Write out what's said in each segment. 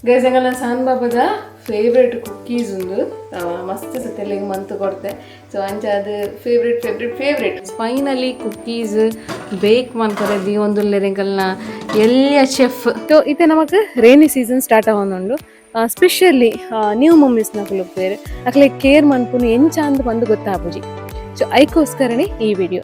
Guys, ಎಂಗಲ್ನ ಸಾನ್ ಬಾಬದ favourite cookies ಉಂದು. ಮಸ್ತ್ ಸತೆಲೆಗ್ ಮಂತ್ ಕೊರ್ತೆ. ಸೊ ಅಂಚ ಅದು favourite favourite favourite. Finally cookies bake ಮನ್ಪರೆ ದೀವೊಂದುಲ್ಲೆರ್ ಎಂಕಲ್ನ ಎಲ್ಯ ಚೆಫ್. ಸೊ ಇತ್ತೆ ನಮಕ್ ರೈನಿ ಸೀಸನ್ ಸ್ಟಾರ್ಟ್ ಆವೊಂದುಂಡು. ಸ್ಪೆಷಲಿ ನ್ಯೂ ಮಮ್ಮೀಸ್ ನಕುಲು ಉಪ್ಪುವೆರ್, ಅಕ್ಲೆಗ್ ಕೇರ್ ಮನ್ಪುನು ಎಂಚ ಅಂದ್ ಪಂದ್ ಗೊತ್ತಾಪುಜಿ. ಸೊ ಐಕೋಸ್ಕರನೇ ಈ video.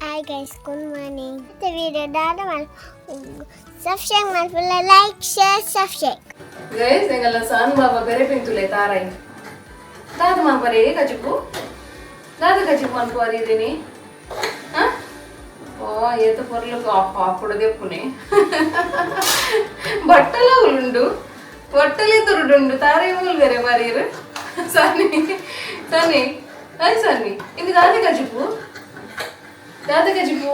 Hi guys, good morning. The video dada subscribe malpula, like, share, subscribe. Guys, ಎಂಗಲ್ನ ಸಾನ್ ಬಾಬಾ ಬೆರೆ ಪಿಂತುಲೆ ತಾರೈ ದಾದ ಮನ್ಪರೆ ಕಜಿಪು, ದಾದ ಕಜಿಪು ಮನ್ಪುವರ್ ಇದೀನಿ. ಓ ಏತ ಪೊರ್ಲು ಅಪ್ಪುಡು ದೆಪ್ಪುನೆ. ಬಟ್ಟಲ ಉಂಡು, ಬಟ್ಟಲೆ ತುರುಡುಂಡು. ತಾರೈ ಮೂಲ್ ಬೇರೆ ಮರೀರು. ಸನ್ನಿ, ಸನ್ನಿ, ಅಯ್ ಸನ್ನಿ, ಇನ್ನು ದಾದ ಕಜಿಪು, ದಾದ ಕಜಿಪು?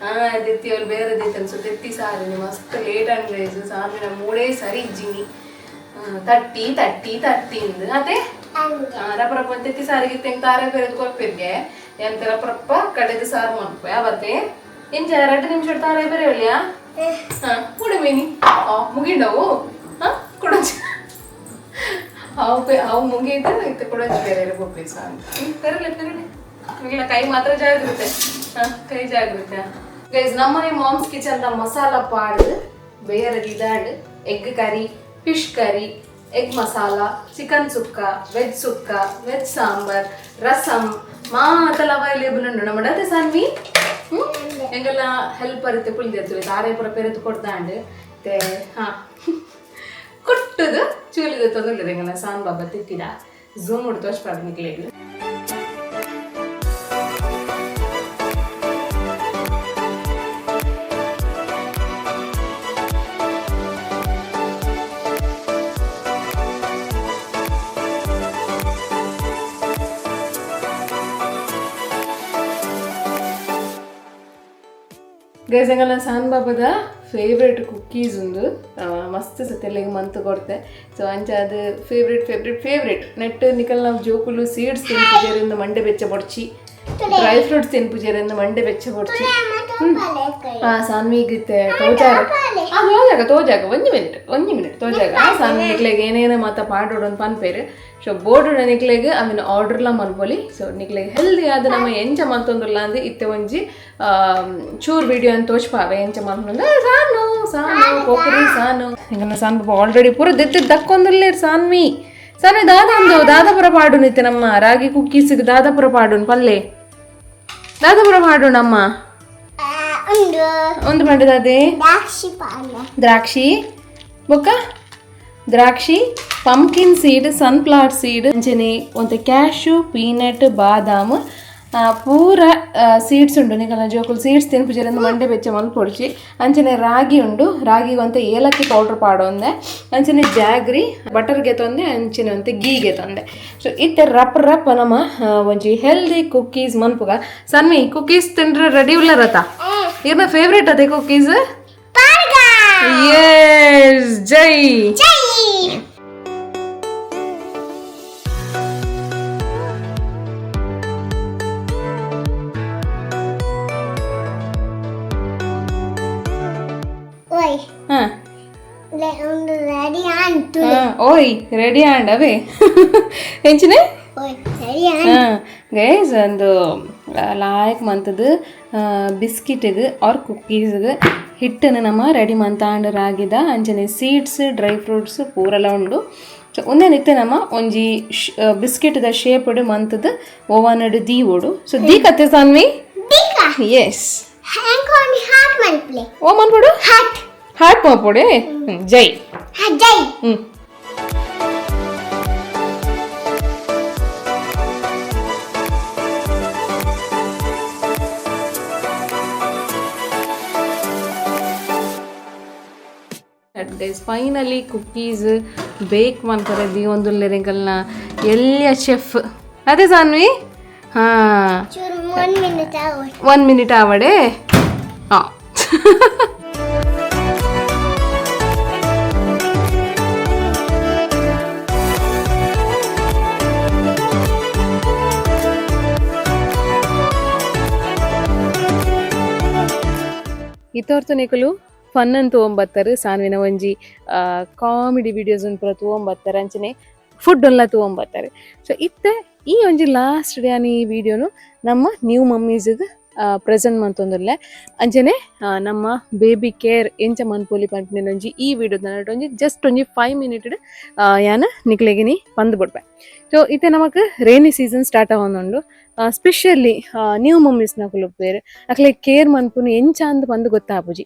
ಹಾ, ದೆತ್ತಿ ಅವ್ರು ಬೇರೆ ದೆತ್ತಿ ಅನ್ಸು. ತೆತ್ತಿ ಸಾರಿನಿ ಮಸ್ತ್ ಲೇಟ್ ಅಂಡ್ ಗೈಸ್. ಸಾಮಿನ ಮೂಡೇ ಸರಿ ಇಜ್ಜಿನಿ. ತಟ್ಟಿ ತಟ್ಟಿ ತಟ್ಟಿ ಇಂದು ಅದೇ ರಪ್ಪ ರಪ್ಪ ತೆತ್ತಿ ಸಾರಿಗೆ ತೆಂಗ್ ತಾರೆ ಬೇರೆದು ಕೊಪ್ಪಿರ್ಗೆ ಎಂತ ರಪ್ಪ ರಪ್ಪ ಕಡೆದು ಸಾರು ಮನ್ಪೆ ಅವತ್ತೆ. ಎಂಚ 2 ನಿಮಿಷ ತಾರೆ ಬೇರೆ ಒಳ್ಳೆಯಾ. ಹಾ, ಕುಡಿ ಮೀನಿ. ಆ ಮುಗಿಂಡವು. ಹಾ, ಕುಡಂಚ ಅವು ಅವು ಮುಗಿದು ಇತ್ತು. ಕುಡಂಚ ಬೇರೆ ಕೊಪ್ಪಿ ಸಾರು. ಪೆರಲೆ ಪೆರಲೆ ಇಲ್ಲ, ಕೈ ಮಾತ್ರ ಜಾಗೃತೆ. ಹಾ, ಕೈ ಜಾಗೃತೆ. ಗೈಸ್, ನಮ್ಮನೆ ಮಾಮ್ಸ್ ಕಿಚನ್ the masala ಪಾಡ್ದು ಬೇರೆ ಇದಾಂಡ್. Egg curry, fish curry, egg masala, chicken sukka, veg sukka, veg sambar, rasam ಮಾತೆಲ್ಲ ಅವೈಲೇಬಲ್ ಉಂಡು ನಮ್ಮ. ಅದೇ ಸಾನ್ವಿ, ಎಂಗೆಲ್ಲ ಹೆಲ್ಪ್ ಅರಿತೆ ಕುಲ್ದಿರ್ತವೆ. ತಾರೆ ಪೂರ ಪೆರೆದು ಕೊಡ್ದಾಂಡ್ ते. ಹಾ, ಕೊಟ್ಟದು ಚೂಲಿದ ತೊಂದರೆ. ಎಂಗಲ್ಲ ಸಾನ್ ಬಾಬಾ ತಿತ್ತಿದ ಝೂಮ್ ಉಡ್ತು ಅಷ್ಟು ನಿಕ್ಲೇಗ್. ಗೈಸ್, ಎಂಗಲ್ನ ಸಾನ್ ಬಾಬದ ಫೇವ್ರೇಟ್ ಕುಕ್ಕೀಸ್ ಉಂದು. ಮಸ್ತ್ ಸತೆಲೆಗ್ ಮಂತ್ ಕೊರ್ತೆ. ಸೊ ಅಂಚ ಅದು ಫೇವ್ರೇಟ್ ಫೇವ್ರೇಟ್ ಫೇವ್ರೇಟ್. ನೆಟ್ ನಿಕಲ್ ನಾವು ಜೋಕುಲು ಸೀಡ್ಸ್ ತಿನ್ಪುಜೆರಿಂದ ಮಂಡೆ ಬೆಚ್ಚ ಬೊಡ್ಚಿ, ಡ್ರೈ ಫ್ರೂಟ್ಸ್ ತಿನ್ಪುಜೆರಿಂದ ಮಂಡೆ ಬೆಚ್ಚ ಬೊಡ್ಚಿ. ಆ ಸಾನ್ವಿಗ್ ತೋಜಾಗ, ಆ ತೋಜಾಗ ತೋಜಾಗ, ಒಂಜಿ ಮಿನಿಟ್, ಒಂಜಿ ಮಿನಿಟ್ ತೋಜಾಗ. ಸಾನ್ವಿ ನಿಕ್ಲೆಗ್ ಏನೇನು ಮಾತ ಪಾಡೋಡು ಅಂತ ಪನ್ಪೇರು. ಸೊ ಬೋರ್ಡ್ ನಿಕ್ಲೆಗ್ ಆಮೇಲೆ ಆರ್ಡರ್ಲ ಮನ್ಪೊಲಿ. ಸೊ ನಿಕ್ಲೆಗ್ ಹೆಲ್ದಿ ಆದ ನಮ್ಮ ಎಂಚ ಮಲ್ತೊಂದುಲ್ಲ ಅಂದ್ ಇತ್ತೆ ಒಂಜಿ ಚೂರ್ ವಿಡಿಯೋ ಅಂತ ತೋಚ್ಪಾವೆ ಎಂಚ ಮಲ್ಪೊಂದು. ಸಾನು ಸಾನು ಕೊಬ್ಬರಿ ಸಾನು. ಹಿಂಗನ್ನ ಸಾನ್ ಪಾಪ ಆಲ್ರೆಡಿ ಪೂರ ದೆತ್ತಿ ದಕ್ಕೊಂದುಲ್ಲೇರ್. ಸಾನ್ವಿ, ಸಾನ್ವಿ, ದಾದ ಅಂದು ದಾದಾಪುರ ಪಾಡು ನಿತ್ತೆ. ನಮ್ಮ ರಾಗಿ ಕುಕ್ಕೀಸ್ಗೆ ದಾದಾಪುರ ಪಾಡುನ್ ಪಲ್ಲೆ, ದಾದಾಪುರ ಪಾಡು ನಮ್ಮ. ಉಂಡು. ಒಂದು ಪಂಡದಾದೆ. ದ್ರಾಕ್ಷಿ ಪಾಲ. ದ್ರಾಕ್ಷಿ ಬೊಕ್ಕ ದ್ರಾಕ್ಷಿ, ಪಂಪ್ಕಿನ್ ಸೀಡ್, ಸನ್ಫ್ಲವರ್ ಸೀಡ್, ಅಂಚನೆ ಒಂತೆ ಕ್ಯಾಶು, ಪೀನಟ್, ಬಾದಾಮ್, ಪೂರ ಸೀಡ್ಸ್ ಉಂಡು. ನಿಕಲ್ನ ಜೋಕುಲು ಸೀಡ್ಸ್ ತಿನ್ಪುಜೆರ್ ಮಂಡೆ ಬೆಚ್ಚ ಮಲ್ಪೊಡ್ಚಿ. ಅಂಚನೆ ರಾಗಿ ಉಂಡು. ರಾಗಿ ಒಂತೆ ಏಲಕ್ಕಿ ಪೌಡರ್ ಪಾಡೊಂದೆ. ಅಂಚನೆ ಜಾಗ್ರಿ, ಬಟರ್ ಗೆತೊಂದೆ. ಅಂಚನೆ ಒಂತೆ ಗೀ ಗೆತೊಂದೆ. ಸೊ ಇತ್ತೆ ರಪ್ ರಪ್ ನಮ್ಮ ಒಂಜಿ ಹೆಲ್ದಿ ಕುಕ್ಕೀಸ್ ಮನ್ಪುಗ. ಸನ್ಮಿ, ಕುಕ್ಕೀಸ್ ತಿಂಡ್ರೆ ರೆಡಿ ಉಲ್ಲರತ? ಇರ್ನ ಫೇವ್ರೇಟ್ ಅದೇ ಕುಕ್ಕೀಸ್. ಎಸ್, ಜೈ. ಜೈ. ಓಯ್. ಹಾ. ಒಂದು ರೆಡಿ ಆಂಟು. ಓಯ್, ರೆಡಿ ಆಂಡ್ ಅವೇ ಎಂಚಿನೆ. ಓಯ್, ರೆಡಿ ಆಂಡ್. ಹಾ ಗೈಸ್, ಒಂದು ಲಾಯಕ್ ಮಂತದ್ದು ಬಿಸ್ಕಿಟ್ಗೆ ಆರ್ ಕುಕ್ಕೀಸ್ಗೆ ಹಿಟ್ಟನ್ನು ನಮ್ಮ ರೆಡಿ ಮಂತಾಂಡ್. ರಾಗಿದ, ಅಂಚನೆ ಸೀಡ್ಸ್, ಡ್ರೈ ಫ್ರೂಟ್ಸ್ ಪೂರೆಲ ಉಂಡು. ಸೊ ಉಂದೆನಿತ್ತೆ ನಮ್ಮ ಒಂಜಿ ಬಿಸ್ಕೆಟ್ದ ಶೇಪ್ಡ್ ಮಂತದ ಓವನ್ ದೀವೊಡು. ಸೊ ದೀಕತ್ತೆ ಸಾನ್ವಿ? ಎಸ್. ಹ್ಯಾಂಗ್ ಒಂದು ಹಾರ್ಟ್ ಮಲ್ಪ್ಲೆ. ಓ ಮನ್ಪೊಡು? ಹಾರ್ಟ್. ಹಾರ್ಟ್ ಮನ್ಪೊಡೆ. ಜೈ. ಜೈ. ಹ್ಞೂ. ಗೈಸ್, ಫೈನಲಿ ಕುಕ್ಕೀಸ್ ಬೇಕ್ ಮನ್ಪರೆ ದೀವೊಂದುಲ್ಲೆರ್ ಎಂಕಲ್ನ ಎಲ್ಯ ಚೆಫ್. ಅದೇ ಸಾನ್ವಿ? ಹಾ. ಚೂರು 1 ಮಿನಿಟ್ ಆವಡ್. 1 ಮಿನಿಟ್ ಆವಡೆ. ಹಾ, ಇತ್ತೋರ್ತು ನಿಕುಲು ಫನ್ ಅಂತ ತಗೊಂಬತ್ತಾರೆ. ಸಾನ್ವಿನ ಒಂಜಿ ಕಾಮಿಡಿ ವಿಡಿಯೋಸ್ ಪೂರ ತಗೊಂಬತ್ತಾರೆ, ಅಂಚನೆ ಫುಡ್ ಎಲ್ಲ ತಗೊಂಬತ್ತಾರೆ. ಸೊ ಇತ್ತೆ ಈ ಒಂಜಿ ಲಾಸ್ಟ್ ಡೇ ಈ ವಿಡಿಯೋನು ನಮ್ಮ ನ್ಯೂ ಮಮ್ಮೀಸ್ಗೆ ಪ್ರೆಸೆಂಟ್ ಮಂತೊಂದುಲ್ಲೆ. ಅಂಚನೆ ನಮ್ಮ ಬೇಬಿ ಕೇರ್ ಎಂಚ ಮನ್ಪೊಲಿ ಪನ್ಪಿನ ಒಂಜಿ ಈ ವಿಡಿಯೋದ ಒಂಜಿ ಜಸ್ಟ್ ಒಂಜಿ 5 ಮಿನಿಟ್ ಯಾನ್ ನಿಕ್ಲೆಗಿನಿ ಪಂದ್ ಬುಡ್ಪೆ. ಸೊ ಇತ್ತೆ ನಮಕ್ rainy season start ಆವೊಂದುಂಡು. Specially new mummies ನಕುಲು ಉಪ್ಪುವೆರ್, ಅಕ್ಲೆ ಕೇರ್ ಮನ್ಪುನು ಎಂಚ ಅಂದ್ ಪಂದ್ ಗೊತ್ತಾಪುಜಿ.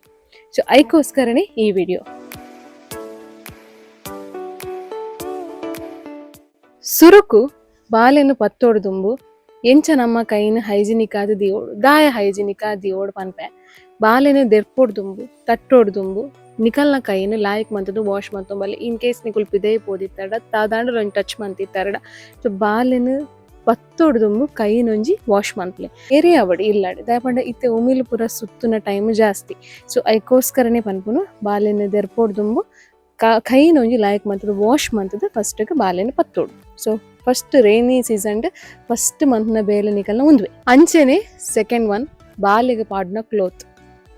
ಸೊ ಐಕೋಸ್ಕರನೇ ಈ ವಿಡಿಯೋ. ಸುರುಕು ಬಾಲೆನು ಪತ್ತೋಡು ದುಂಬು ಎಂಚ ನಮ್ಮ ಕೈನ್ ಹೈಜಿನಿಕ್ ಆದ್ ದಿಯೋಡು, ದಾಯ ಹೈಜಿನಿಕ್ ಆದ್ ದಿಯೋಡು ಪನ್ಪೆ. ಬಾಲೆನ್ ದೆರ್ಪೊಡು ದುಂಬು, ತಟ್ಟೋಡು ದುಂಬು ನಿಕಲ್ನ ಕೈನ್ ಲಾಯ್ಕ್ ಮಂತುದು ವಾಶ್ ಮಂತೊಂಬಲ್ಲಿ. ಇನ್ ಕೇಸ್ ನಿಕುಲು ಪಿದಯಿ ಪೋದಿತ್ತಡ ದಾದಾಂಡ ಒಂಜಿ ಟಚ್ ಮಂತಿತ್ತರಡ, ಸೊ ಬಾಲೆನ್ ಪತ್ತೊಡು ದುಂಬು ಕೈನೊಂಜಿ ವಾಶ್ ಮನ್ಪುಲೆ. ಏರೇ ಅವಡ್ ಇಲ್ಲಡ್, ದಾಯೆ ಪಂಡ ಇತ್ತೆ ಉಮಿಲ್ ಪೂರ ಸುತ್ತುನ ಟೈಮ್ ಜಾಸ್ತಿ. ಸೊ ಐಕೋಸ್ಕರನೇ ಪನ್ಪುನು, ಬಾಲೆನ್ ದೆರ್ಪೊಡು ದುಂಬು ಕೈನೊಂಜಿ ಲಾಯ್ಕ್ ಮಂತುದು ವಾಶ್ ಮಂತುದು ಫಸ್ಟ್ ಬಾಲೆನ್ ಪತ್ತೊಡು. So first rainy season first ಮಂತ್ನ ಬೇಲೆ ನಿಕಲ್ನ ಉಂದುವೆ. ಅಂಚೆನೆ ಸೆಕೆಂಡ್ ಒನ್, ಬಾಲೆಗ್ ಪಾಡುನ ಕ್ಲೋತ್.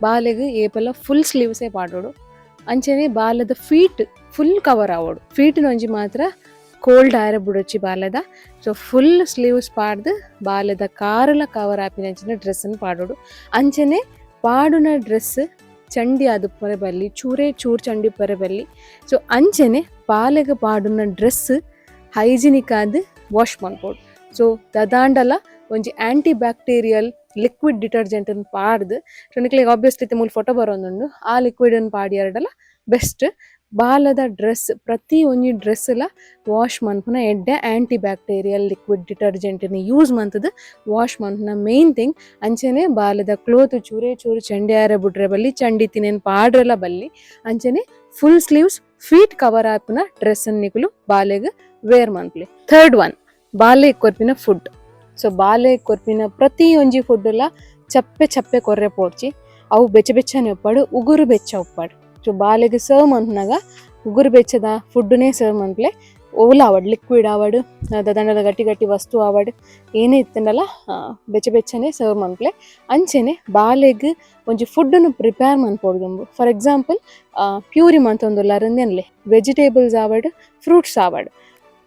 ಬಾಲೆಗ್ ಏಪಲ ಫುಲ್ ಸ್ಲೀವ್ಸೇ ಪಾಡೋಡು. ಅಂಚೆನೆ ಬಾಲದ feet full cover ಆವೋಡು. ಫೀಟ್ನೊಂಜಿ ಮಾತ್ರ ಕೋಲ್ಡ್ ಆಯರ ಬುಡೊಚ್ಚಿ ಬಾಲೆದ. So full sleeves ಪಾಡ್ದು ಬಾಲೆದ ಕಾರುಲ ಕವರ್ ಆಪಿನಂಚಿನ ಡ್ರೆಸ್ಸನ್ನು ಪಾಡೋಡು. ಅಂಚೆನೆ ಪಾಡುನ ಡ್ರೆಸ್ ಚಂಡಿ ಆದುಪ್ಪರೆ ಬಲ್ಲಿ, ಚೂರೇ ಚೂರು ಚಂಡಿ ಉಪ್ಪರೆ ಬಲ್ಲಿ. ಸೊ ಅಂಚೆನೆ ಬಾಲೆಗ್ ಪಾಡುನ ಡ್ರೆಸ್ ಹೈಜಿನಿಕ್ ಆದ್ ವಾಶ್ ಮನ್ಪೊಡು. ಸೊ ದದಾಂಡಲ ಒಂಜಿ aunty bacterial liquid detergent ಪಾಡ್ದು, ಸೊ ನಿಕ್ಲೆಗ್ ಆಬ್ವಿಯಸ್ಲಿ ಮೂಲು ಫೋಟೋ ಬರೋದುಂಡು, ಆ ಲಿಕ್ವಿಡ್ ಪಾಡಿಯರಡಲ ಬೆಸ್ಟ್. ಬಾಲದ ಡ್ರೆಸ್ ಪ್ರತಿ ಒಂಜಿ ಡ್ರೆಸ್ ಲ ವಾಶ್ ಮನ್ಪುನ ಎಡ್ಡೆ. Aunty bacterial liquid detergent use ಮಂತುದು wash ಮನ್ಪುನ main thing. ಅಂಚೆನೆ ಬಾಲದ ಕ್ಲೋತ್ ಚೂರೇ ಚೂರು ಚಂಡಿ ಆರೆ ಬುಡ್ರೆ ಬಲ್ಲಿ, ಚಂಡಿ ತಿನೇನ್ ಪಾಡ್ರೆಲ ಬಲ್ಲಿ. ಅಂಚೆನೆ full sleeves feet cover ಆಪುನ ಡ್ರೆಸ್ ನಿಕುಲು ಬಾಲೆಗ್ ವೇರ್ ಮನ್ಪುಲೆ. ಥರ್ಡ್ ಒನ್, ಬಾಲೆ ಕೊರ್ಪಿನ ಫುಡ್. ಸೊ ಬಾಲೆ ಕೊರ್ಪಿನ ಪ್ರತಿ ಒಂಜಿ ಫುಡ್ ಲ ಚಪ್ಪೆ ಚಪ್ಪೆ ಕೊರ್ರೆ ಪೋಡ್ಚಿ. ಅವು ಬೆಚ್ಚ ಬೆಚ್ಚನೆ ಉಪ್ಪಡು, ಉಗುರು ಬೆಚ್ಚ ಉಪ್ಪಡು. ಸೊ ಬಾಲೆಗ್ ಸರ್ವ್ ಮನ್ಪುನಗ ಉಗುರು ಬೆಚ್ಚದ ಫುಡ್ನೇ ಸರ್ವ್ ಮನ್ಪುಲೆ. ಓಲ ಆವಡ್, ಲಿಕ್ವಿಡ್ ಆವಡ್, ದಂಡದ ಗಟ್ಟಿ ಗಟ್ಟಿ ವಸ್ತು ಆವಡ್, ಏನೇ ಇತ್ತಂಡಲ ಬೆಚ್ಚ ಬೆಚ್ಚನೆ ಸರ್ವ್ ಮನ್ಪುಲೆ. ಅಂಚೆನೆ ಬಾಲೆಗ್ ಒಂಜಿ ಫುಡ್ನು ಪ್ರಿಪೇರ್ ಮನ್ಪೊಡು ದುಂಬು. For example, puree ಮಂತೊಂದುಲ್ಲಾರ್ ಅಂದೆನ್ಲೆ, vegetables ಆವಡ್, ಫ್ರೂಟ್ಸ್ ಆವಡ್,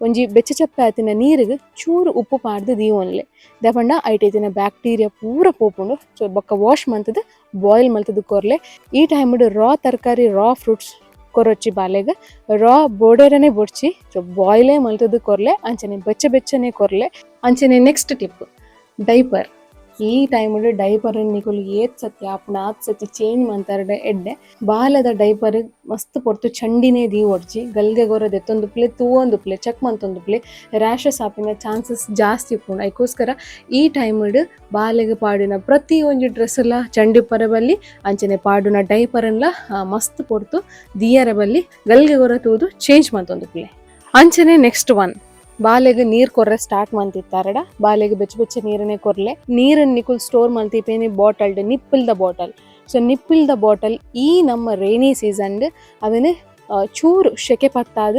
ಒಂಜಿ ಬೆಚ್ಚ ಚಪ್ಪೆ ಆತಿನ ನೀರಿಗೆ ಚೂರು ಉಪ್ಪು ಪಾಡ್ದು ದೀವೊನ್ಲೆ. ದಾಯೆ ಐಟ್ ಇತ್ತಿನ ಬ್ಯಾಕ್ಟೀರಿಯಾ ಪೂರ ಪೋಪುಂಡು. ಸೊ ಬೊಕ್ಕ ವಾಶ್ ಮಂತುದು ಬಾಯ್ಲ್ ಮಲ್ತುದು ಕೊರ್ಲೆ. ಈ ಟೈಮ್ಡ್ ರಾ ತರಕಾರಿ, ರಾ ಫ್ರೂಟ್ಸ್ ಕೊರೊಚ್ಚಿ ಬಾಲೆಗ್. ರಾ ಬೋಡೆರನೆ ಬೊಡ್ಚಿ. ಸೊ ಬಾಯ್ಲೇ ಮಲ್ತುದು ಕೊರ್ಲೆ, ಅಂಚನೆ ಬೆಚ್ಚ ಬೆಚ್ಚನೆ ಕೊರ್ಲೆ. ಅಂಚನೆ next tip, diaper. ಈ ಟೈಮ್ಡ್ ಡೈಪರ್ ನಿಕುಲು ಏತ್ ಸತಿ ಆಪುಂಡು ಆತ್ ಸತಿ ಚೇಂಜ್ ಮಂತಾರ್ಡ ಎಡ್ಡೆ. ಬಾಲದ ಡೈಪರ್ ಮಸ್ತ್ ಪೊರ್ತು ಚಂಡಿನೇ ದೀವೊಡ್ಚಿ. ಗಲ್ಗೆ ಗೊರ ದೆತ್ತೊಂದುಪ್ಲೆ, ತೂವೊಂದುಪ್ಲೆ, ಚೆಕ್ ಮಂತೊಂದುಪ್ಲೆ. ರ್ಯಾಷಸ್ ಆಪಿನ ಚಾನ್ಸಸ್ ಜಾಸ್ತಿ ಉಪ್ಪುಂಡು. ಐಕೋಸ್ಕರ ಈ ಟೈಮ್ಡ್ ಬಾಲೆಗ್ ಪಾಡಿನ ಪ್ರತಿ ಒಂಜಿ ಡ್ರೆಸ್ ಲ ಚಂಡಿ ಉಪ್ಪರೆ ಬಲ್ಲಿ. ಅಂಚನೆ ಪಾಡುನ ಡೈಪರ್ ಲ ಮಸ್ತ್ ಪೊರ್ತು ದಿಯರ ಬಲ್ಲಿ. ಗಲ್ಗೆ ಗೊರ ತೂದು ಚೇಂಜ್ ಮಂತೊಂದುಪ್ಲೆ. ಅಂಚನೆ ನೆಕ್ಸ್ಟ್ ಒನ್, ಬಾಲೆಗ್ ನೀರ್ ಕೊರ್ರೆ ಸ್ಟಾರ್ಟ್ ಮಂತಿತ್ತಾರಡ ಬಾಲೆಗ್ ಬೆಚ್ಚ ಬೆಚ್ಚ ನೀರನ್ನೇ ಕೊರ್ಲೆ. ನೀರನ್ನು ನಿಕುಲ್ ಸ್ಟೋರ್ ಮಲ್ತಿಪೇನೆ ಬಾಟಲ್ಡ್, ನಿಪ್ಪಲ್ದ ಬಾಟಲ್. ಸೊ ನಿಪ್ಪಲ್ದ ಬಾಟಲ್ ಈ ನಮ್ಮ ರೈನಿ ಸೀಸನ್ ಅವೆನ್ ಚೂರು ಶೆಕೆ ಪತ್ತಾದ್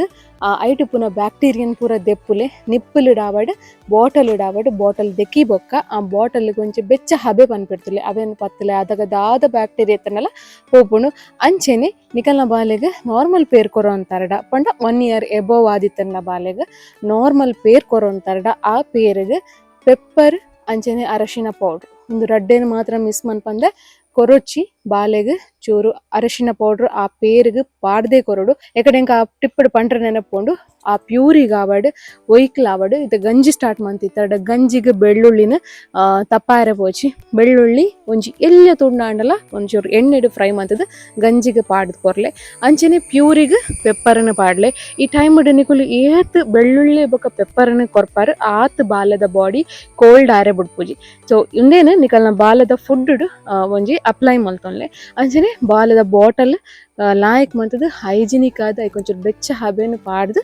ಐಟ್ ಉಪ್ಪುನ ಬ್ಯಾಕ್ಟೀರಿಯನ್ ಪೂರ ದೆಪ್ಪುಲೆ. ನಿಪ್ಪಲ್ ಇಡಾವಡ್, ಬಾಟಲ್ ಇಡಾವಡ್. ಬಾಟಲ್ ದೆಕ್ಕಿ ಬೊಕ್ಕ ಆ ಬಾಟಲ್ ಒಂಚಿ ಬೆಚ್ಚ ಹಬೆ ಪನ್ಪಿರ್ತಲೆ, ಅವೆನ್ ಪತ್ತಲೆ. ಅದಗ ದಾದ ಬ್ಯಾಕ್ಟೀರಿಯಾ ಇತ್ತನಲ ಪೋಪುಂಡು. ಅಂಚೆನೆ ನಿಕಲ್ನ ಬಾಲೆಗ್ ನಾರ್ಮಲ್ ಪೇರ್ ಕೊರೋ ಅಂತಾರಡ, ಪಂಡ 1 ಇಯರ್ ಎಬೋವ್ ಆದಿತ್ತನ್ನ ಬಾಲೆಗ್ ನಾರ್ಮಲ್ ಪೇರ್ ಕೊರೋ ಅಂತಾರಡ, ಆ ಪೇರುಗ್ ಪೆಪ್ಪರ್ ಅಂಚೆನೆ ಅರಶಿನ ಪೌಡರ್ ಉಂದು ರಡ್ಡೆನ್ ಮಾತ್ರ ಮಿಸ್ ಮನ್ಪಂದೆ ಕೊರೊಚ್ಚಿ. ಬಾಲೆಗ್ ಚೂರು ಅರಶಿನ ಪೌಡರ್ ಆ ಪೇರುಗ್ ಪಾಡ್ದೆ ಕೊರೊಡು. ಎಕಡೆ ಆ ಟಿಪ್ಪಡ್ ಪಂಡ್ರೆ ನೆನಪುಂಡು. ಆ ಪ್ಯೂರಿಗ್ ಆವಡ್, ಒಯ್ಕ್ಲ್ ಆವಡ್, ಇತ್ತೆ ಗಂಜಿ ಸ್ಟಾರ್ಟ್ ಮಂತಿತ್ತಡ ಗಂಜಿಗ್ ಬೆಳ್ಳುಳ್ಳಿನ ತಪ್ಪಾರೆ ಪೋಚಿ. ಬೆಳ್ಳುಳ್ಳಿ ಒಂಜಿ ಎಲ್ಯ ತುಂಡಾಂಡಲ ಒಂಚೂರು ಎಣ್ಣೆಡ್ ಫ್ರೈ ಮಂತುದು ಗಂಜಿಗ್ ಪಾಡ್ದ್ ಕೊರ್ಲೆ. ಅಂಚೆನೆ ಪ್ಯೂರಿಗ್ ಪೆಪ್ಪರ್ನ್ ಪಾಡ್ಲೆ. ಈ ಟೈಮ್ ನಿಕುಲು ಏತ್ ಬೆಳ್ಳುಳ್ಳಿ ಬೊಕ ಪೆಪ್ಪರ್ನ್ ಕೊರ್ಪಾರ್ ಆತ್ ಬಾಲೆದ ಬಾಡಿ ಕೋಲ್ಡ್ ಆರೆ ಬುಡ್ಪುಜಿ. ಸೊ ಇಂದೇನು ನಿಕಲ್ನ ಬಾಲದ ಫುಡ್ ಒಂಜಿ ಅಪ್ಲೈ ಮಲ್ತೊನ್ಲೆ. ದೀವೊನ್ಲೆ. ಅಂಚನೆ ಬಾಲದ ಬಾಟಲ್ ಲಾಯಕ್ ಮಂತದ ಹೈಜಿನಿಕ್ ಆದ್ ಐಕ್ ಒಂಚೂರು ಬೆಚ್ಚ ಹಬೆನ್ ಪಾಡ್ದ್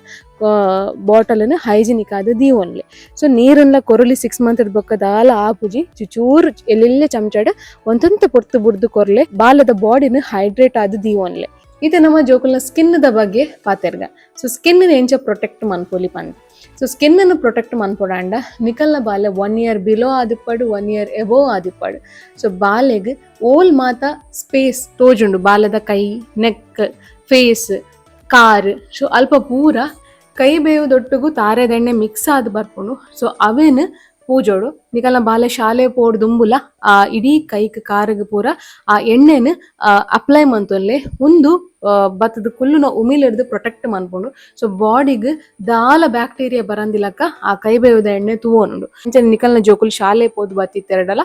ಬಾಟಲ್ ನ್ ಹೈಜಿನಿಕ್ ಆದ್ ದೀವೊನ್ಲೆ. ಸೊ ನೀರುನ್ಲ ಕೊರೊಲಿ 6 ಮಂತ್ ಬೊಕ್ಕ ದಾಲ ಆಪುಜಿ, ಚುಚೂರು ಎಲ್ಲೆಲ್ಲೆ ಚಮಚಡ್ ಒಂತೊಂತೆ ಪೊರ್ತು ಬುಡ್ದು ಕೊರ್ಲೆ, ಬಾಲದ ಬಾಡಿನ್ ಹೈಡ್ರೇಟ್ ಆದ್ ದೀವೊನ್ಲೆ. ಇದು ನಮ್ಮ ಜೋಕುಲ್ನ ಸ್ಕಿನ್ the ಬಗ್ಗೆ ಪಾತೆರ್ಗ. ಸೊ ಸ್ಕಿನ್ ಎಂಚ ಪ್ರೊಟೆಕ್ಟ್ ಮನ್ಪೊಲಿ ಪಂದ್. ಸೊ ಸ್ಕಿನ್ ನ್ ಪ್ರೊಟೆಕ್ಟ್ ಮನ್ಪೊಡಾಂಡ ನಿಕಲ್ನ ಬಾಲೆ 1 ಇಯರ್ ಬಿಲೋ ಆದಿಪ್ಪಡು, 1 ಇಯರ್ ಎಬೋ ಆದಿಪ್ಪಡು. ಸೊ ಬಾಲೆಗ್ ಓಲ್ ಮಾತ ಸ್ಪೇಸ್ ತೋಜುಂಡು, ಬಾಲದ ಕೈ, neck, face, car, so ಅಲ್ಪ ಪೂರ ಕೈ ಬೇವು ದೊಟ್ಟುಗು ತಾರೆದೆಣ್ಣೆ ಮಿಕ್ಸ್ ಆದ್ ಬರ್ಪುಂಡು. ಸೊ ಅವೇನ್ ಪೂಜೋಡು. ನಿಕಲ್ನ ಬಾಲೆ ಶಾಲೆ ಪೋಡು ದುಂಬುಲ ಆ ಇಡೀ ಕೈಕ್ ಕಾರುಗ್ ಪೂರ ಆ ಎಣ್ಣೆನ್ ಅಪ್ಲೈ ಮಂತೊನ್ಲೆ. ಉಂದು ಬತ್ತದ ಕುಲ್ಲುನ ಉಮಿಲಿಡ್ದು ಪ್ರೊಟೆಕ್ಟ್ ಮನ್ಪುಂಡು. ಸೊ ಬಾಡಿಗ್ ದಾಲ ಬ್ಯಾಕ್ಟೀರಿಯಾ ಬರಂದಿಲಕ್ಕ ಆ ಕೈ ಬೇವುದ ಎಣ್ಣೆ ತೂವೊನುಂಡು. ಅಂಚನೆ ನಿಕಲ್ನ ಜೋಕುಲು ಶಾಲೆ ಪೋದು ಬತ್ತಿತ್ತೆರಡಲ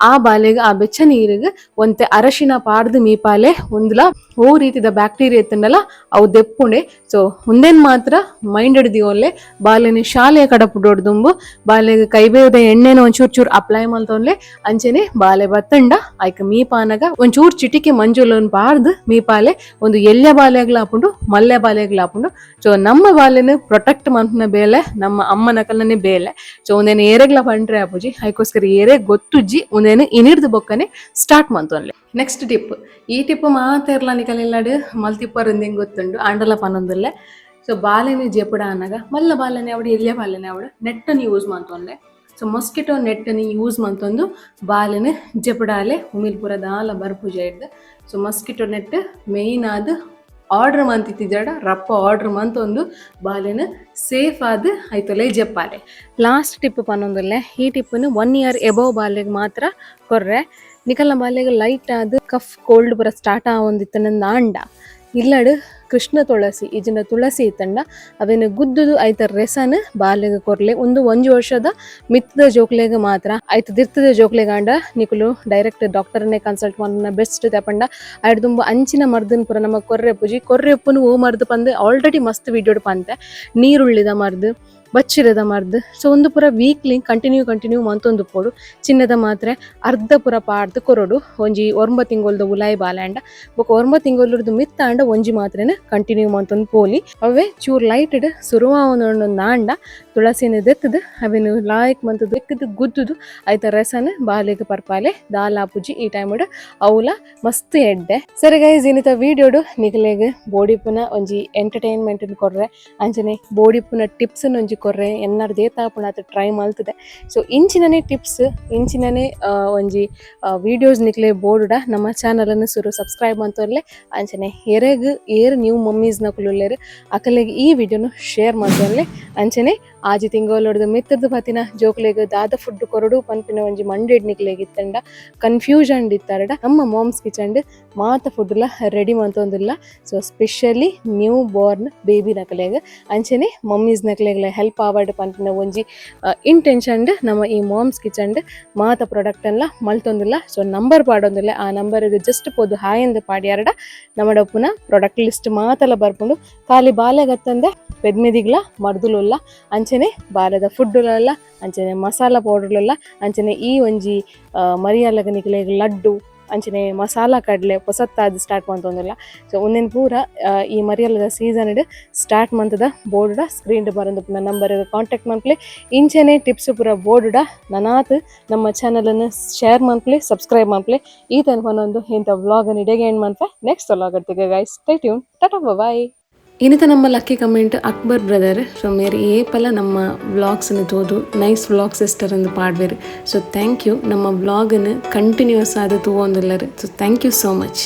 ಆ ಬಾಲೆಗ್ ಆ ಬೆಚ್ಚ ನೀರುಗ್ ಒಂತೆ ಅರಶಿನ ಪಾಡ್ದು ಮೀಪಾಲೆ, ಉಂದುಲ ಓ ರೀತಿದ ಬ್ಯಾಕ್ಟೀರಿಯಾ ಇತ್ತುಂಡಲ ಅವು ದೆಪ್ಪುಂಡೆ. ಸೊ ಉಂದೆನ್ ಮಾತ್ರ ಮೈಂಡೆಡ್ ದೀವೊನ್ಲೆ, ಬಾಲೆನ್ ಶಾಲೆಯ ಕಡಪುಡೋಡು ದುಂಬು ಬಾಲೆಗ್ ಕೈ ಬೇವುದ ಎಣ್ಣೆನ ಒಂಚೂರು ಚೂರು ಅಪ್ಲೈ ಮಲ್ತೊನ್ಲೆ. ಅಂಚನೆ ಬಾಲೆ ಬತ್ತಂಡ ಐಕ್ ಮೀಪಾನಗ ಒಂಚೂರು ಚಿಟಿಕೆ ಮಂಜುಲನ್ ಪಾಡ್ದು ಮೀಪಾಲೆ, ಒಂದು ಎಲ್ಯ ಬಾಲೆಗ್ಲ ಆಪುಂಡು, ಮಲ್ಲೆ ಬಾಲೆಗ್ಲ ಆಪುಂಡು. ಸೊ ನಮ್ಮ ಬಾಲೆನ್ ಪ್ರೊಟೆಕ್ಟ್ ಮನ್ಪುನ ಬೇಲೆ ನಮ್ಮ ಅಮ್ಮನ ಕಲ್ಲನೆ ಬೇಲೆ. ಸೊ ಒಂದೇನು ಏರೆಗ್ಲ ಪಂಡ್ರೆ ಆಪುಜಿ, ಐಕೋಸ್ಕರ ಏರೆ ಗೊತ್ತುಜ್ಜಿ ಒಂದೇನು ಇನಿರ್ದು ಬೊಕ್ಕನೆ ಸ್ಟಾರ್ಟ್ ಮಂತೊನ್ಲೆ. ನೆಕ್ಸ್ಟ್ ಟಿಪ್, ಈ ಟಿಪ್ ಮಾತೆರ್ಲ ನಿಕಲೆಲ್ಲಾಡು ಮಲ್ತಿಪ್ಪರ್ ಹೆಂಗ್ ಗೊತ್ತುಂಡು, ಆಂಡಲ ಪನೊಂದುಲ್ಲೆ. ಸೊ ಬಾಲೆನೆ ಜೆಪುಡ ಅನ್ನಾಗ ಮಲ್ಲ ಬಾಲೆನೆ ಅವಡು ಎಲ್ಯ ಬಾಲೆನೆ ಅವಡು ನೆಟ್ಟನ್ನು ಯೂಸ್ ಮಂತೊನ್ಲೆ. ಸೊ ಮೊಸ್ಕಿಟೋ ನೆಟ್ಟನ್ನು ಯೂಸ್ ಮಂತೊಂದು ಬಾಲೆನ್ ಜೆಪುಡಾಲೆ, ಉಮಿಲ್ ಪೂರ ದಾಲ ಬರ್ಪುಜ ಇಡ್ದು. So mosquito net main ಆದ್ ಆರ್ಡರ್ ಮಂತಿತ್ತಿಜಾಡ ರಪ್ಪ ಆರ್ಡರ್ ಮಂತೊಂದು ಬಾಲೆನ್ ಸೇಫ್ ಆದ್ ಐತೊಲೆ ಜೆಪ್ಪಾಲೆ. Last tip ಪನೊಂದುಲ್ಲೆ. ಈ ಟಿಪ್ಪನ್ನು 1 ಇಯರ್ ಎಬೋ ಬಾಲೆಗ್ ಮಾತ್ರ ಕೊರ್ರೆ. ನಿಕಲ್ನ ಬಾಲೆಗ್ ಲೈಟ್ ಆದ್ ಕಫ್ ಕೋಲ್ಡ್ ಪೂರ ಸ್ಟಾರ್ಟ್ ಆವೊಂದಿತ್ತಂಡ ಆಂಡ ಇಲ್ಲಡ್ ಕೃಷ್ಣ ತುಳಸಿ ಇಜಿಂಡ ತುಳಸಿ ಇತ್ತಂಡ ಅವೆನ್ ಗುದ್ದುದು ಐತ ರೆಸನ್ ಬಾಲೆಗ್ ಕೊರ್ಲೆ. ಉಂದು 1 ವರ್ಷದ ಮಿತ್ತದ ಜೋಕ್ಲೆಗ್ ಮಾತ್ರ. ಐತ ದಿರ್ತದ ಜೋಕ್ಲೆಗಾಂಡ ನಿಕುಲು ಡೈರೆಕ್ಟ್ ಡಾಕ್ಟರ್ನೇ ಕನ್ಸಲ್ಟ್ ಮನ್ನ ಬೆಸ್ಟ್ ತಪಂಡ ಐಡ್ ದುಂಬು ಅಂಚಿನ ಮರ್ದನ್ ಪೂರ ನಮ ಕೊರ್ರೆ ಪೂಜಿ ಕೊರ್ರೆ ಉಪ್ಪುನು ಓ ಮರ್ದ್ ಪಂದ್ ಆಲ್ರೆಡಿ ಮಸ್ತ್ ವಿಡಿಯೋಡ್ ಪಂತೆ, ನೀರುಳ್ಳಿದ ಮರ್ದ್, ಬಚ್ಚಿರದ ಮರ್ದ್. ಸೊ ಒಂದು ಪೂರ weekly continue continue ಮಂತೊಂದು ಪೋಡು. ಚಿನ್ನದ ಮಾತ್ರೆ ಅರ್ಧ ಪೂರ ಪಾಡ್ದು ಕೊರೊಡು ಒಂಜಿ 9 ತಿಂಗೊಲ್ದ ಉಲಾಯಿ ಬಾಲ್ಯಾಂಡ. ಬೊಕ 9 ತಿಂಗೊಲುರ್ದು ಮಿತ್ತಾಂಡ ಒಂಜಿ ಮಾತ್ರೆನ ಕಂಟಿನ್ಯೂ ಮಂತೊಂದು ಪೋಲಿ. ಅವೇ ಚೂರ್ ಲೈಟ್ ಸುರುವಾವೊಂದು ಆಂಡ ತುಳಸಿನ ದೆತ್ತದು ಅವೆನ್ ಲಾಯ್ಕ್ ಮಂತುದು ಎಕ್ಕದು ಗುದ್ದುದು ಐತ ರಸನ ಬಾಲೆಗ್ ಪರ್ಪಾಲೆ, ದಾಲ ಪುಜಿ ಈ ಟೈಮ್ ಅವುಲ ಮಸ್ತ್ ಎಡ್ಡೆ. ಸರಿ ಗೈಸ್, ಇನ್ನಿತ ವೀಡಿಯೋಡು ನಿಗಲೆಗ್ ಬೋಡಿಪುನ ಒಂಜಿ ಎಂಟರ್ಟೈನ್ಮೆಂಟ್ ಕೊರ್ರೆ, ಅಂಚನೆ ಬೋಡಿಪುನ ಟಿಪ್ಸ್ ಒಂಜಿ ಕೊರ್ರೆ, ಎನ್ನಾರ್ ದೇತಾಪುಣ ಅತ್ ಟ್ರೈ ಮಲ್ತದೆ. ಸೊ ಇಂಚಿನನೇ ಟಿಪ್ಸ್, ಇಂಚಿನನೇ ಒಂಜಿ ವೀಡಿಯೋಸ್ ನಿಕ್ಲೆ ಬೋರ್ಡ ನಮ್ಮ ಚಾನಲ್ ಅನ್ನು ಸುರು ಸಬ್ಸ್ಕ್ರೈಬ್ ಮಂತೊನ್ಲೆ. ಅಂಚನೆ ಎರೆಗ್ ಏರ್ ನ್ಯೂ ಮಮ್ಮೀಸ್ ನಕುಲುಲ್ಲೆರ್ ಅಕಲೆಗ್ ಈ ವಿಡಿಯೋನು ಶೇರ್ ಮಂತೊನ್ಲೆ. ಅಂಚನೆ ಆಜಿ ತಿಂಗೊಲುಡ್ದು ಮಿತ್ತರ್ದು ಪತಿನ ಜೋಕ್ಲೆಗ್ ದಾದ ಫುಡ್ ಕೊರಡು ಪನ್ಪಿನ ಒಂಜಿ ಮಂಡೆಡ್ ನಿಕ್ಲೆಗ್ ಇತ್ತಂಡ, ಕನ್ಫ್ಯೂಷನ್ ಇತ್ತಾರಡ, ನಮ್ಮ ಮಾಮ್ಸ್ ಕಿಚನ್ ಮಾತ ಫುಡ್ಲ ರೆಡಿ ಮಂತೊಂದುಲ್ಲ. So specially new Born baby ನಕಲೆಗ್ ಅಂಚನೆ ಮಮ್ಮೀಸ್ ನಕಲೆಗ್ಲ ಹೆಲ್ಪ್ ಆವಡ್ ಪನ್ಪಿನ ಒಂಜಿ ಇಂಟೆನ್ಷನ್ ನಮ್ಮ ಈ ಮಾಮ್ಸ್ ಕಿಚನ್ ಮಾತ ಪ್ರಾಡಕ್ಟ್ ಅಲ್ಲ ಮಲ್ತೊಂದುಲ್ಲ. ಸೊ ನಂಬರ್ ಪಾಡೊಂದುಲ್ಲ, ಆ ನಂಬರ್ ಜಸ್ಟ್ ಪೋದು ಹಾಯ್ ಅಂದ್ ಪಾಡ್ಯಾರಡ ನಮ್ಮಡ ಪುನಃ ಪ್ರಾಡಕ್ಟ್ ಲಿಸ್ಟ್ ಮಾತೆಲ್ಲ ಬರ್ಪುಂಡು. ಖಾಲಿ ಬಾಲೆಗತ್ತಂದೆ ಪೆದ್ಮೆದಿಗ್ಲ ಮರ್ದುಲುಲ್ಲ, ಅಂಚನೆ ಬಾಲೆದ ಫುಡ್ಡುಲಲ್ಲ, ಅಂಚನೆ ಮಸಾಲ ಪೌಡರ್ಲುಲ್ಲ, ಅಂಚನೆ ಈ ಒಂಜಿ ಮರಿಯಲಗ ನಿಕ್ಲೆಗ್ ಲಡ್ಡು, ಅಂಚನೆ ಮಸಾಲ ಕಡಲೆ ಪೊಸತ್ತಾದ್ ಸ್ಟಾರ್ಟ್ ಮಂತೊಂದುಲ್ಲ. ಸೊ ಉಂದೆನ್ ಪೂರ ಈ ಮರಿಯಲದ ಸೀಸನ್ ಸ್ಟಾರ್ಟ್ ಮಂತದ. ಬೋರ್ಡ ಸ್ಕ್ರೀನ್ ಬರಂದು ಪುನಃ ನಂಬರ್ ಕಾಂಟ್ಯಾಕ್ಟ್ ಮನ್ಪ್ಲೆ. ಇಂಚನೆ ಟಿಪ್ಸ್ ಪೂರ ಬೋರ್ಡ ನನಾತ್ ನಮ್ಮ ಚಾನಲ್ ಅನ್ನು ಶೇರ್ ಮನ್ಪ್ಲೆ, ಸಬ್ಸ್ಕ್ರೈಬ್ ಮನ್ಪ್ಲೆ. ಈ ತನಕ ಒಂದೊಂದು ಇಂಥ ವ್ಲಾಗ್ ಅನ್ನು ಇಡೆಗೆ ಎಂಡ್ ಮನ್ಪೆ. Next vlog guys, stay tune, tata, bye. ಇನ್ನಿತ ನಮ್ಮ lucky comment Akbar brother. So ಮೇರ್ ಏಪಲ ನಮ್ಮ ವ್ಲಾಗ್ಸ್ನ ತೋದು nice vlog sister ಅಂದು ಪಾಡ್ವೇರು. So thank you, ನಮ್ಮ ವ್ಲಾಗನ್ನು ಕಂಟಿನ್ಯೂಸ್ ಆದ ತೂವೊಂದುಲ್ಲರು. So thank you so much.